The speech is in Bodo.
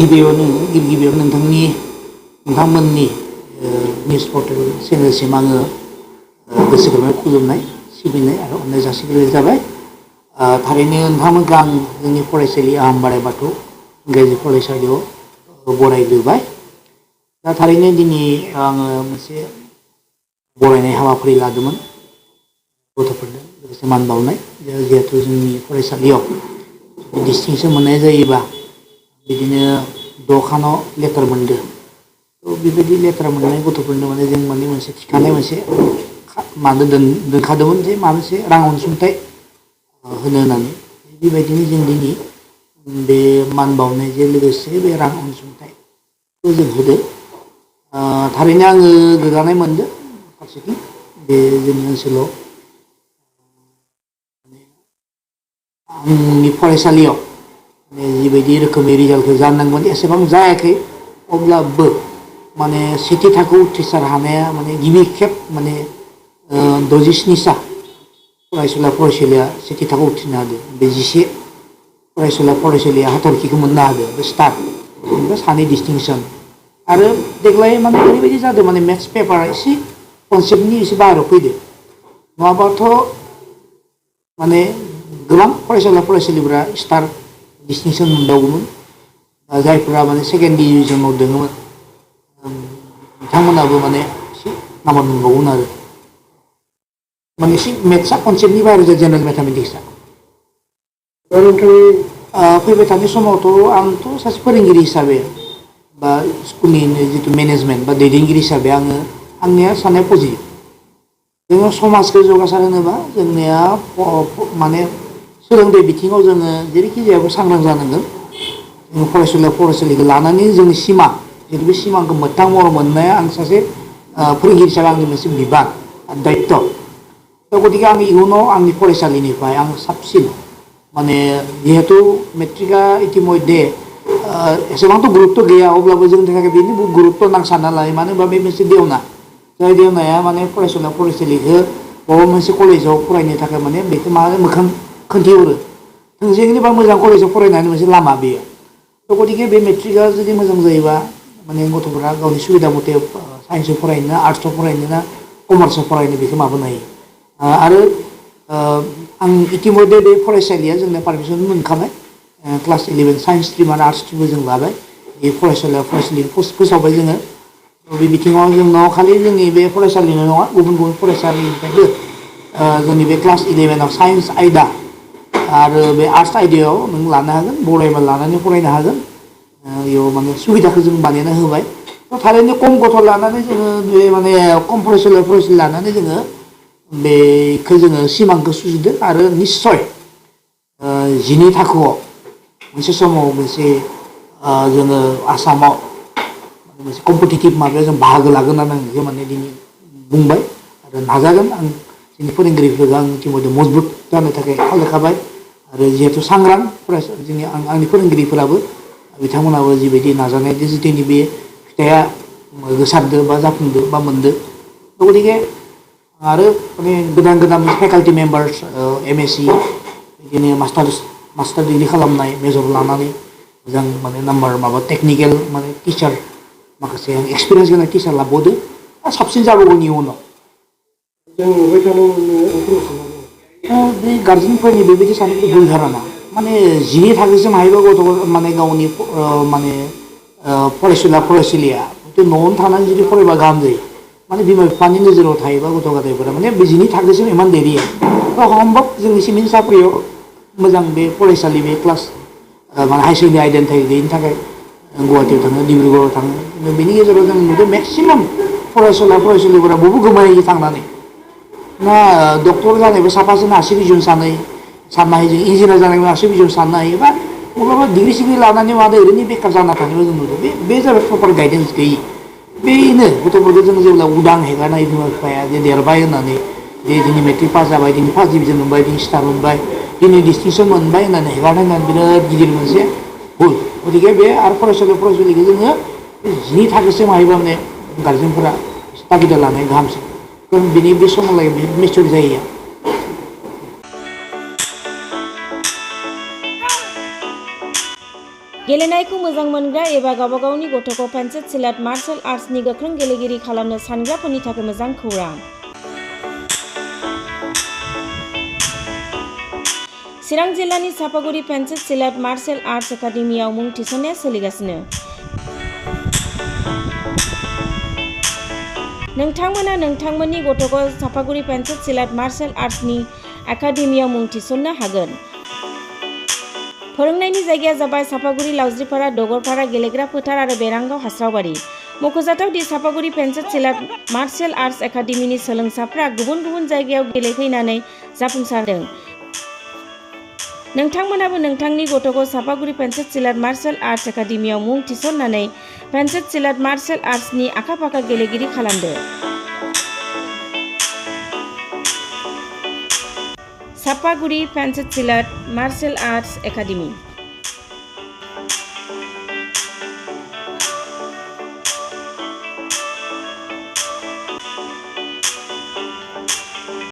गिबियावनो नोंथांमोननि निउस पर्टेल चेनेलसिम आङो गोसो गोरबोनिफ्राय खुलुमनाय सिबिनाय आरो अननाय जासिग्रोनाय जाबाय। थारैनो नोंथांमोनखौ आं जोंनि फरायसालि आहमबाराय बाथौ इंराजि फरायसालियाव बरायग्रोबाय। दा थारैनो दिनै आङो मोनसे बरायनाय हाबाफारि लादोंमोन गथ'फोरनो लोगोसे मान बावनाय। जिहेथु जोंनि फरायसालियाव डिस्टिंसन मोननाय जायोबा बिदिनो 6 खानाव लेटार मोनदों। बेबायदि लेटार मोननाय गथ'फोरनो जों मोनसे थिखानाय मोनसे दोनखादोंमोन जे माबा मोनसे रां अनसुंथाइ होनो होननानै। बेबायदिनो जों दिनै बे मान बावनायजों लोगोसे बे रां अनसुंथाइखौ जों होदो। थारैनो आङो गोग्गानाय मोनदों फारसेथिं बे जोंनि ओनसोलाव आंनि फरायसालियाव जिबायदि रोखोमनि रिजाल्टखौ जानांगौमोन एसेबां जायाखै, अब्लाबो सेथि थाखोआव उथ्रिसार हानाया गिबि खेब 67सा फरायसुला सेथि थाखोआव उथ्रिनो हादों। बे 11 फरायसुलिया हाथरखिखौ मोननो हादों, बे स्टार ओमफ्राय 2 डिस्टिंसन। आरो देग्लाय ओरैबायदि जादों मेथ्स पेपारा एसे कनसेप्टनि एसे बाहेरायाव फैदो। नङाबाथ' गोबां फरायसुलिफोरा स्टार डिस्टिंसन मोनदावगौमोन। जायफोरा सेकेन्ड डिभिजनाव दङमोन बिथांमोनाबो एसे नाम्बार मोनबावगोन आरो एसे मेथ्सआ कनसेप्टनि बाहेरायाव जेनेरेल मेथामेटिक्सआ। फैबाय थानाय समावथ' आंथ' सासे फोरोंगिरि हिसाबै बा स्कुलनि जिथु मेनेजमेन्ट बा दैदेनगिरि हिसाबै आंनिया साननाया पजिटिभ। जोङो समाजखौ जौगासार होनोबा जोंनिया सोलोंथाइ बिथिङाव जोङो जेरैखि जायाबो सांग्रां जानांगोन। जों फरायसुलिखौ लानानै जोंनि सिमा, जितु बे सिमाखौ मोगथां महर मोननाया आं सासे फोरोंगिरि हिसाबै आंनि मोनसे बिबान दायित्व। गतिके आं इयुनाव आंनि फरायसालिनिफ्राय आं साबसिन जिहेतु मेट्रिकआ इतिमध्य एसेबांथ' गुरुत्त' गैया, अब्लाबो जोंनि थाखाय बेनि बहुत गुरुत्त' नां सानना लायो। मानो होनबा बे मोनसे देवना, जाय देवनाया फरायसुलिखौ बबेबा मोनसे कलेजाव फरायनो थाखाय बेखौ मोखां खोन्थिहरो। थोंजोङैनो बा मोजां कलेजाव फरायनायनि मोनसे लामा बेयो। गतिके बे मेट्रिकआ जुदि मोजां जायोबा गथ'फोरा गावनि सुबिदा मथे साइन्सआव फरायनो ना आर्ट्सआव फरायनो ना कमार्सआव फरायनो बेखौ माबानो हायो। आरो आं इतिमध्य बे फरायसालिया जोंना पारमिसन मोनखाबाय। क्लास 11 साइन्स स्ट्रिम आरो आर्ट्स स्ट्रिमबो जों लाबाय। बे फरायसालिखौ फोसावबाय जोङो। बे बिथिङाव जोंनाव खालि जोंनि बे फरायसालिल' नङा, गुबुन फरायसालिनिफ्रायबो जोंनि बे क्लास 11आव साइन्स आयदा आरो बे आर्ट्स आयदायाव नों लानो हागोन, बरायबा लानानै फरायनो हागोन। बेयाव सुबिदाखौ जों बानायना होबाय। थारैनो खम गथ' लानानै जोङो बे खम फरायसालि लानानै जोङो बेखौ जोङो सिमांखौ सुजुदों। आरो निस्सय 12 थाखोआव मोनसे समाव जोङो आसामाव मोनसे कम्पिटिटिभ माबायाव जों बाहागो लागोन होननानै आं दिनै बुंबाय आरो नाजागोन। आं जोंनि फोरोंगिरिफोरखौ आं इतिमध्य मजबुत जानो थाखाय खावलायखाबाय। आरो जिहेतु सांग्रां आंनि फोरोंगिरिफोराबो बिथांमोनाबो जिबायदि नाजानायजों दिनै बे फिथाइया गोसारदों बा जाफुंदों बा मोनदों। गतिके आरो गोदान फेकाल्टि मेम्बार्स MSc बिदिनो मास्टार डिग्रि खालामनाय मेजर लानानै मोजां नाम्बार टेकनिकेल टिचार माखासे एक्सपिरियेन्स गोनां टिचार लाबावदों। साबसिन जाबावगोन इयुनाव। जों नुबाय थानो बे गार्जेनफोरनि बेबायदि साननायखौ भुल धारना। 12 थाखोसिम हायोबा गथ' गावनि फरायसुलिया न'आवनो थानानै जुदि फरायबा गाहाम जायो। बिमा बिफानि नोजोराव थायोबा गथ' गथायफोरा बे 12 थाखोसिम इमान देरिया सम्भब जोंनि सिमेन्ट सापरियाव मोजां बे फरायसालि बे क्लास हाई सेकेन्डारि आइडेन्टिटि गैयिनि थाखाय गुवाहाटियाव थाङो, डिब्रुगड़आव थाङो। बेनि गेजेराव जों नुदों मेक्सिमाम फरायसुलिफोरा बबो गोमायो थांनानै। ना डक्टर जानायबो साफाजों 80 बिजन साननो हायो, जों इन्जिनियार जानायबो 80 बिजन साननो हायो, बा बबेबा डिग्रि सिग्रि लानानै ओरैनो बेखार जाना थानायबो जों नुदों। बे जाबाय प्रपार गाइडेन्स गैयि। बेनो गथ'फोरखौ जों जेब्ला उदां हेगारनाय बिमा बिफाया जे देरबाय होननानै दिनै मेट्रिक पास जाबाय, दिनै फार्स्ट डिभिजन मोनबाय, दिनै स्टार मोनबाय, दिनै डिस्टिंसन मोनबाय होननानै हेगारनाय बिराद गिदिर मोनसे भुल। गतिके बे आरो फरायसुलिखौ जोङो 12 थाखोसिम हायोबा गार्जेनफोरा तागिदा लानाया गाहामसिन। बिनि बे समाव मिसुर जायो। गेलेनायखौ मोजां मोनग्रा एबा गावबागावनि गथ'खौ पेन्सिल सिलाट मार्शल आर्ट्सनि गोख्रों गेलेगिरि खालामनो सानग्राफोरनि थाखाय मोजां खौरां। चिरां जिल्लानि सापागुरि पेन्सिल सिलाट मार्शल आर्ट्स एकाडेमियाव मुं थिसननाया सोलिगासिनो। नोंथांमोना नोंथांमोननि गथ'खौ सापागुरि पेन्सिल सिलाट मार्शल आर्ट्सनि एकाडेमियाव मुं थिसननो हागोन। फोरोंनायनि जायगाया जाबाय सापागुरि लावज्रिपारा दगरपारा गेलेग्रा फोथार आरो बेरांगाव हास्रावबारि। मख'जाथाव दि सापागुरि पेन्सिल सिलाट मार्शल आर्ट्स एकाडेमिनि सोलोंसाफ्रा गुबुन गुबुन जायगायाव गेलेहैनानै जाफुंसारदों। नोंथांमोनाबो नोंथांनि गथ'खौ सापागुरि पेन्सिल सिलाट मार्शल आर्ट्स एकाडेमियाव मुं थिसननानै पेन्सिल सिलाट मार्शल आर्ट्सनि आखा-फाखा गेलेगिरि खालामदो। Sapaguri pencil सिलाट martial arts academy.